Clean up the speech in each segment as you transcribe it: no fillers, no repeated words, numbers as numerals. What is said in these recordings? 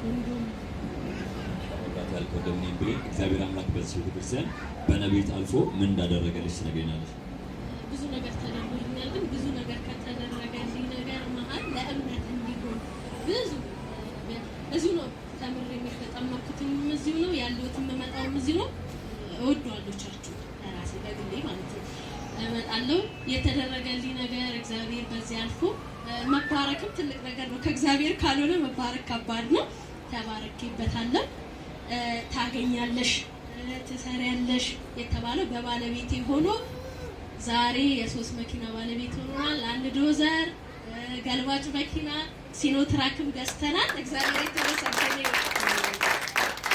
ኮንዶም መብራት ያህል ኮንዶሚኒየም ብሌን እግዚአብሔር አምላክ በዚህ ቤተክርስቲያን በነቢይት አልፎ ምን እንዳደረገልሽ ትነግሪናለሽ? ብዙ ነገር ተደርጎልኛል። ግን ብዙ ነገር ከተደረገልኝ ነገር መሀል ለእምነት እንዲሆን ብዙ እዚሁ ነው ተምሬ የተጠመኩትም እዚሁ ነው ያለሁት፣ የምመጣውም እዚሁ ነው። እወደዋለሁ ቸርቹ ለራሴ በግሌ ማለት ነው። እመጣለሁ። የተደረገልኝ ነገር እግዚአብሔር በዚህ አልፎ መባረክም ትልቅ ነገር ነው። ከእግዚአብሔር ካልሆነ መባረክ ከባድ ነው። ተባረኬበታለሁ። ታገኛለሽ፣ ትሰሪያለሽ የተባለው በባለቤቴ ሆኖ ዛሬ የሶስት መኪና ባለቤት ሆኗል። አንድ ዶዘር፣ ገልባጭ መኪና፣ ሲኖትራክም ገዝተናል። እግዚአብሔር የተመሰገነ ይሁን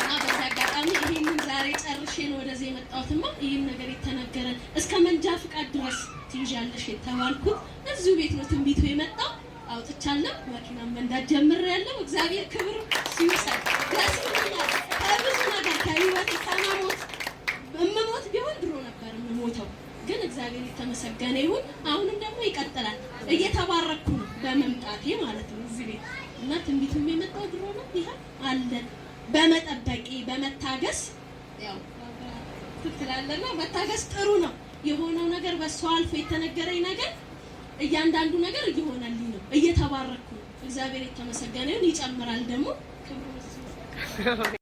እና በዚህ አጋጣሚ ይህንን ዛሬ ጨርሼ ነው ወደዚህ የመጣሁትማ። ይህን ነገር የተነገረን እስከ መንጃ ፍቃድ ድረስ ትይዣለሽ የተባልኩት እዚሁ ቤት ነው ትንቢቱ የመጣው። አውጥቻለሁ። መኪና መንዳት ጀምሬያለሁ። እግዚአብሔር ክብር ሲውሰድ ደስ ይለኛል። ከብዙ ነገር ከህይወቴ ከመሞት እምሞት ቢሆን ድሮ ነበር የምሞተው፣ ግን እግዚአብሔር የተመሰገነ ይሁን። አሁንም ደግሞ ይቀጥላል። እየተባረኩ ነው በመምጣቴ ማለት ነው እዚህ ቤት እና ትንቢቱም የመጣው ድሮ ነው። ይሄ አለ በመጠበቄ በመታገስ ያው ትላለና መታገስ ጥሩ ነው። የሆነው ነገር በሷ አልፎ የተነገረኝ ነገር እያንዳንዱ ነገር እየሆነልኝ ነው። እየተባረኩ ነው። እግዚአብሔር የተመሰገነ ይሁን። ይጨምራል ደግሞ ክብሩ።